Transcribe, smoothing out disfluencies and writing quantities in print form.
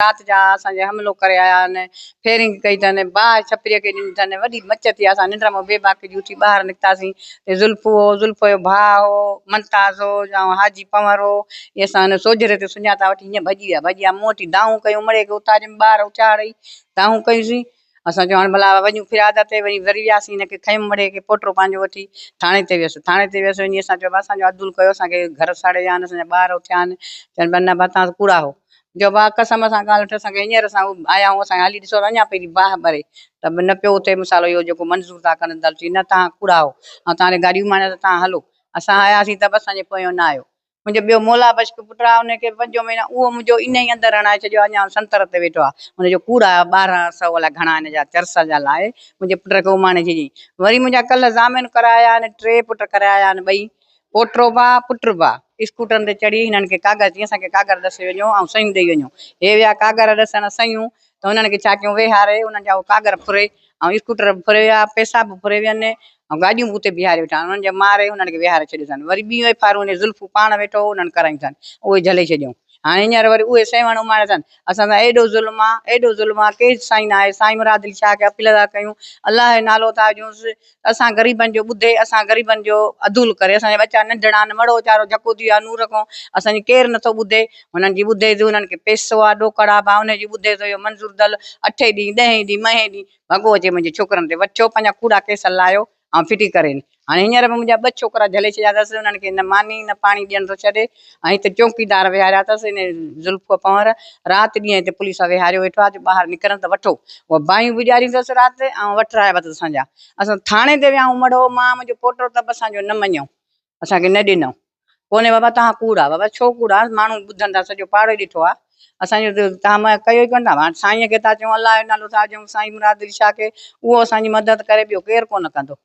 رات جا اسان جي حملو ڪري آيا آهن، فيرنگ ڪئي اٿن، باهه ڇپريء کي ڏني اٿن، وڏي مچ ٿي اسان ننڊ مان بي باڪ جي اٿي ٻاهر نڪتاسين ته زلفو هو، زلفو جو ڀاء هو، ممتاز هو ۽ حاجي پنهور هو، اهي اسان هن سوجهري تي سڃاتا وٺي هيئن ڀڄي ويا، ڀڄي ويا مون وٺي دانهون ڪيون مڙئي کي اٿاريم ٻار اٿيا هڙئي دانهون ڪيونسين، اسان چيو هاڻي ڀلا وڃون فرياد تي وڃي وري وياسين هن کي کنيم مڙئي کي پوٽو پنهنجو وٺي ٿاڻي تي ويس، ٿاڻي تي ويس وڃي اسان چيو اسان جو عدل ڪيو اسان کي گهر ساڙي ويا آهن اسان جا ٻار اٿيا آهن، چون پيا نه ڀا توهان ڪوڙا هو. جو ڀاء قسم سان ڳالهه وٺ اسان کي هينئر اسان آيا آهيون اسان کي هلي ڏسو ته اڃا پئي ٿي باهه ٻري ته به نه پيو اٿي مصالحو اهو جيڪو منظور ٿا ڪن دل چئي نه توهان ڪوڙا آهو ۽ توهان جي گاڏي اماڻيان ته توهان هلو اسان آياسين ته به اسان جي پويان نه آيو منهنجو ٻيو مولا بخش پٽ آهي ان کي پنجون مهينا اهو منهنجو ان ئي اندر هڻائي ڇڏيو آهي اڃا سنتر تي ويٺو آهي ان جو ڪوڙ آهي 12 سئو الائي گهڻا هن جا چرس جا لاء منهنجي پٽ کي اماڻي ڇڏيائين وري منهنجا ڪلهه ضامن ڪرايا آهن ٽي پٽ ڪرايا آهن ٻئي پوٽو با پٽ با اسڪوٽرن تي چڙهي هنن کي ڪاغذ چي اسان کي ڪاڳر ڏسي وڃو ۽ صحيحون ڏئي وڃو. هي ويا ڪاڳر ڏسڻ صحيحون ته هنن کي ڇا ڪيون ويهاري انهن جا اهي ڪاڳر ڦري ۽ اسڪوٽر به ڦري ويا پئسا به ڦري وين ۽ گاڏيون به اتي بيهاري ويٺا انهن جا ماري انهن کي ويهاري ڇڏيو اٿن وري ٻيون ايف آرون انهي زلفون پاڻ ويٺو هو انهن ڪرايون اٿن اهي جهلي ڇڏيون هاڻي هينئر وري اهي سيوهڻ اماڻيا اٿن اسان سان ايڏو ظلم آ ايڏو ظلم آ ڪير سائين ناهي سائين مراد علي شاهه کي اپيل ٿا ڪيون الله جو نالو ٿا وجهونس اسان غريبن جو ٻڌي اسان غريبن جو عدول ڪري اسان جا ٻچا ننڍڙا آهن مڙو ويچارو جهڪو ٿي ويو آهي نور کان اسان جي ڪير نٿو ٻڌي هنن جي ٻڌي ٿو هنن کي پئسو آهي ڏوڪڙ آهي ڀاء ان جي ٻڌي ٿو اهو منظور دل اٺين ڏينهن ڏهين ڏينهن مهين ڏينهن ڀڳو اچي منهنجي ڇوڪرن تي وٺيو پنهنجا ڪوڙا ڪيس لايو ۽ ڦٽي ڪرين هاڻي هينئر به منهنجا ٻه ڇوڪرا جهلي ڇڏيا اٿس انهن کي نه ماني نه پاڻي ڏيڻ ٿو ڇڏي ۽ هتي چونڪيدار ويهاريا اٿس ان زلفو پنهور رات ڏينهن هتي پوليس وارا ويهاريو ويٺو آهي جو ٻاهر نڪرن ته وٺو اها باهيون به ڏياريون اٿس رات ۽ وٺرايا به اٿس اسان جا اسان ٿاڻي تي ويا آهيون مڙهو مان منهنجو پوٽو ته به اسان جو نه مڃيائون اسان کي نه ڏنائون ڪونهي بابا توهان ڪوڙ آ بابا ڇو ڪوڙ آ ماڻهو ٻڌن ٿا سڄو پاڙو ئي ڏٺو آ اسان جو توهان مان ڪيو ئي ڪونه ٿا هاڻ سائين کي ٿا چئون الله جو نالو ٿا چئون سائين مراد علي شاهه کي اهو اسان جي مدد ڪري ٻيو ڪير ڪونه ڪندو.